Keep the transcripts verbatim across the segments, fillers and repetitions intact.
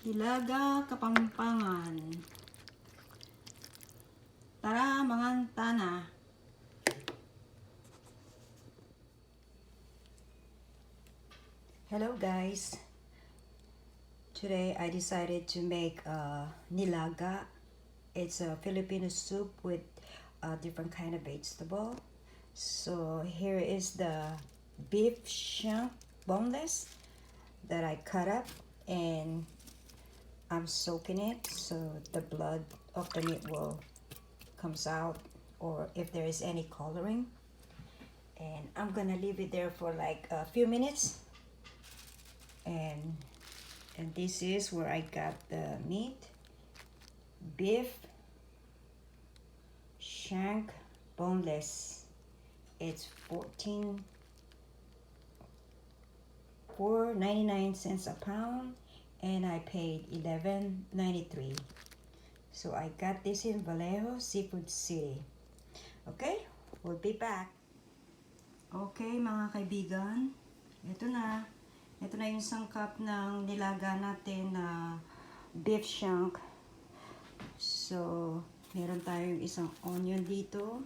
Nilaga Kapampangan. Tara, mangan tana. Hello guys. Today I decided to make a nilaga. It's a Filipino soup with a different kind of vegetable. So here is the beef shank, boneless, that I cut up, and I'm soaking it so the blood of the meat will comes out, or if there is any coloring. And I'm gonna leave it there for like a few minutes. And and this is where I got the meat, beef shank, boneless. It's fourteen, four ninety-nine cents a pound, and I paid eleven ninety-three. So I got this in Vallejo, Seafood City. Okay, we'll be back. Okay, mga kaibigan, ito na. Ito na yung sangkap ng nilaga natin na beef shank. So, meron tayong isang onion dito.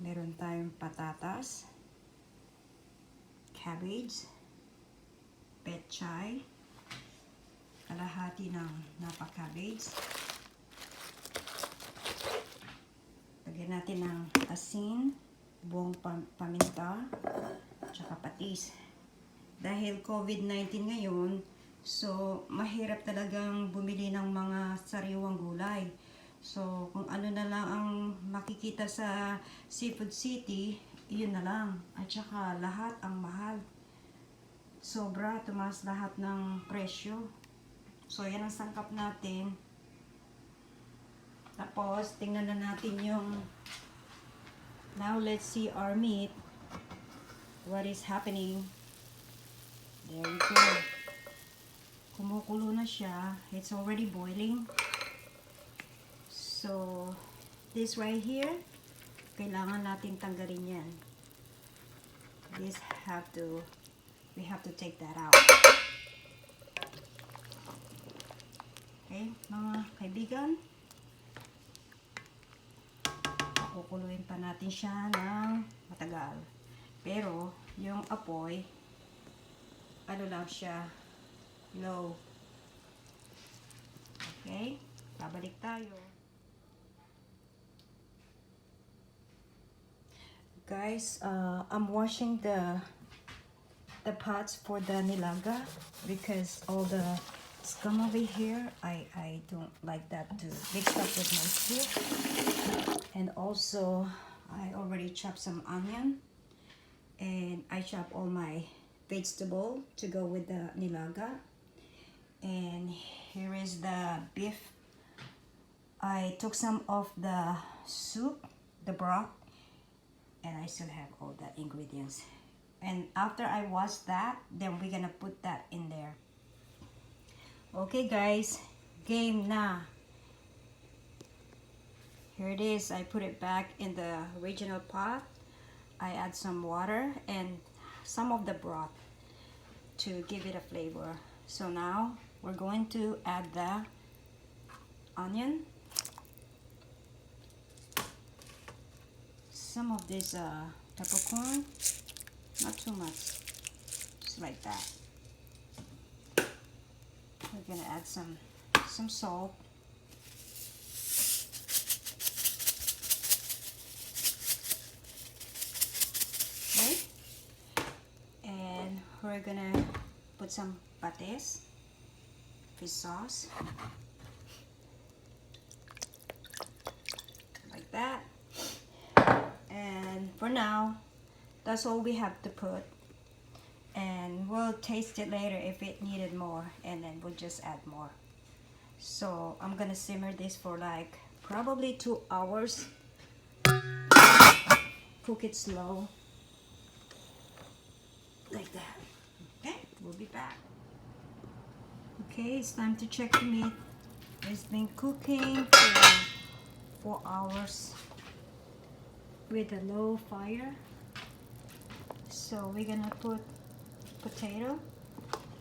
Meron tayong patatas, cabbage, pechay, kalahati ng napa cabbage. Lagyan natin ng asin, buong pam-, paminta, tsaka patis. Dahil covid nineteen ngayon, so mahirap talagang bumili ng mga sariwang gulay. So kung ano na lang ang makikita sa Seafood City, iyon na lang. At saka lahat ang mahal. Sobra, tumaas lahat ng presyo. So yan ang sangkap natin. Tapos, tingnan na natin yung, now let's see our meat. What is happening? There we go. Kumukulo na siya. It's already boiling. So, this right here, kailangan natin tanggalin yan. This have to, we have to take that out. Okay, mga kaibigan, pakukuluin pa natin siya ng matagal. Pero, yung apoy, ano lang siya, low. Okay, babalik tayo. Guys, uh, I'm washing the the pots for the nilaga because all the scum over here, I, I don't like that to mix up with my soup. And also, I already chopped some onion and I chop all my vegetable to go with the nilaga. And here is the beef. I took some of the soup, the broth, and I still have all the ingredients. And after I wash that, then we're gonna put that in there. Okay, guys, game na. Here it is. I put it back in the original pot. I add some water and some of the broth to give it a flavor. So now we're going to add the onion, some of this uh, peppercorn, not too much, just like that. We're gonna add some some salt. Okay, and we're gonna put some patis, fish sauce, like that. And for now, that's all we have to put. And we'll taste it later if it needed more, and then we'll just add more. So I'm gonna simmer this for like probably two hours. Cook it slow. Like that. Okay, we'll be back. Okay, it's time to check the meat. It's been cooking for four hours with a low fire. So we're gonna put potato.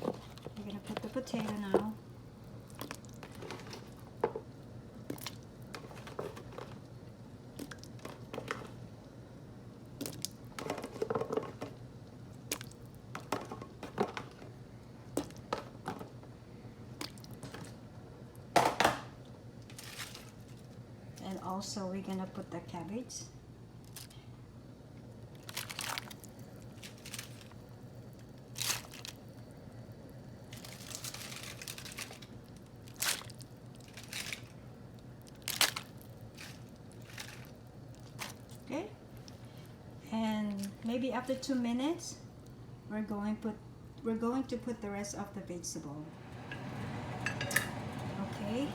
We're gonna put the potato now. So we're gonna put the cabbage. Okay. And maybe after two minutes, we're going put we're going to put the rest of the vegetable. Okay.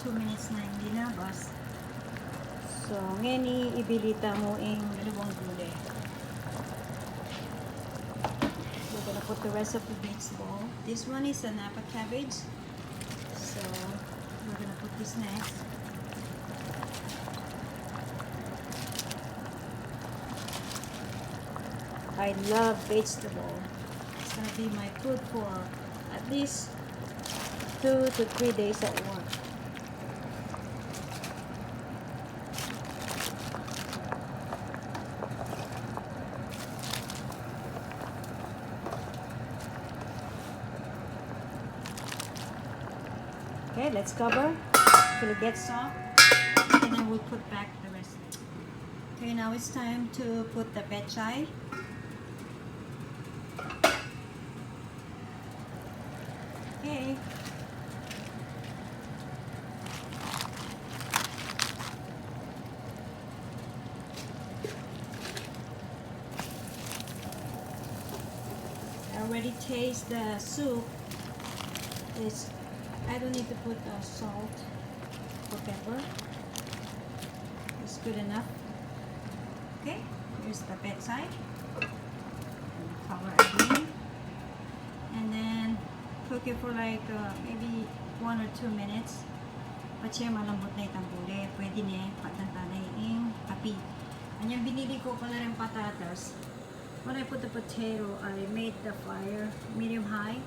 Two minutes na ing linabas. So, ngeni ibilita mu ing dalawang gule. We're gonna put the rest of the vegetable. This one is a napa cabbage. So, we're gonna put this next. I love vegetable. It's gonna be my food for at least two to three days at work. Okay, let's cover till it gets soft, and then we'll put back the rest. Okay, now it's time to put the pechay. Okay. I already taste the soup. It's, I don't need to put uh, salt or pepper. It's good enough. Okay, here's the pechay. Cover again. And then cook it for like uh, maybe one or two minutes. Patse malambut na itang gule, pwede ne, patanta na ing api. Anyang binili ku pala ring patatas. When I put the potato, I made the fire medium high.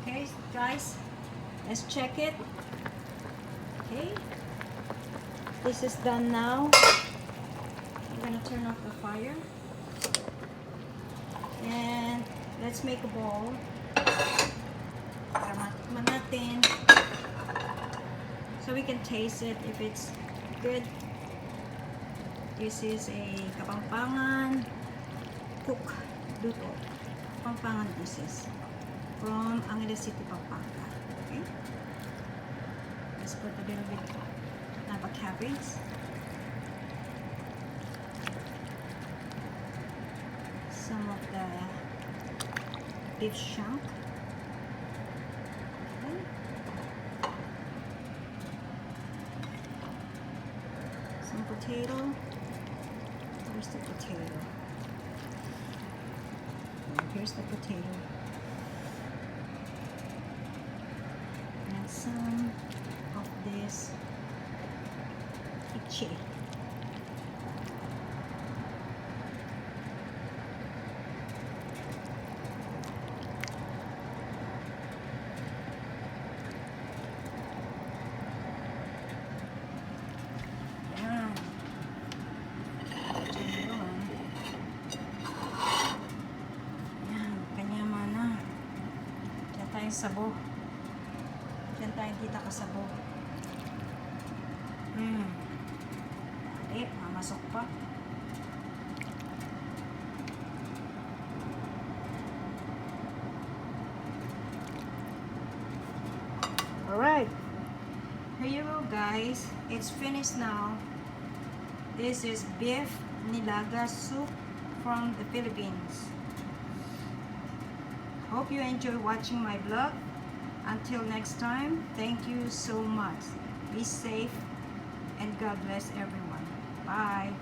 Okay, guys, let's check it. Okay, this is done now. I'm gonna turn off the fire. And let's make a bowl. Para matikman natin. So we can taste it if it's good. This is a Kapampangan cook, luto. Kapampangan dishes from Angeles City, Pampanga. Okay? Let's put a little bit of napa cabbage. Some of the beef shank. Okay. Some potato. Where's the potato? Here's the potato. And some of this peche. Yan. Yan, kanyaman na. Diyan tayo sabo. Diyan tayo kita kasabo. Hmm. Eh, mamasok pa. Alright. Here you go, guys. It's finished now. This is beef nilaga soup from the Philippines. Hope you enjoy watching my vlog. Until next time, thank you so much. Be safe and God bless everyone. Bye.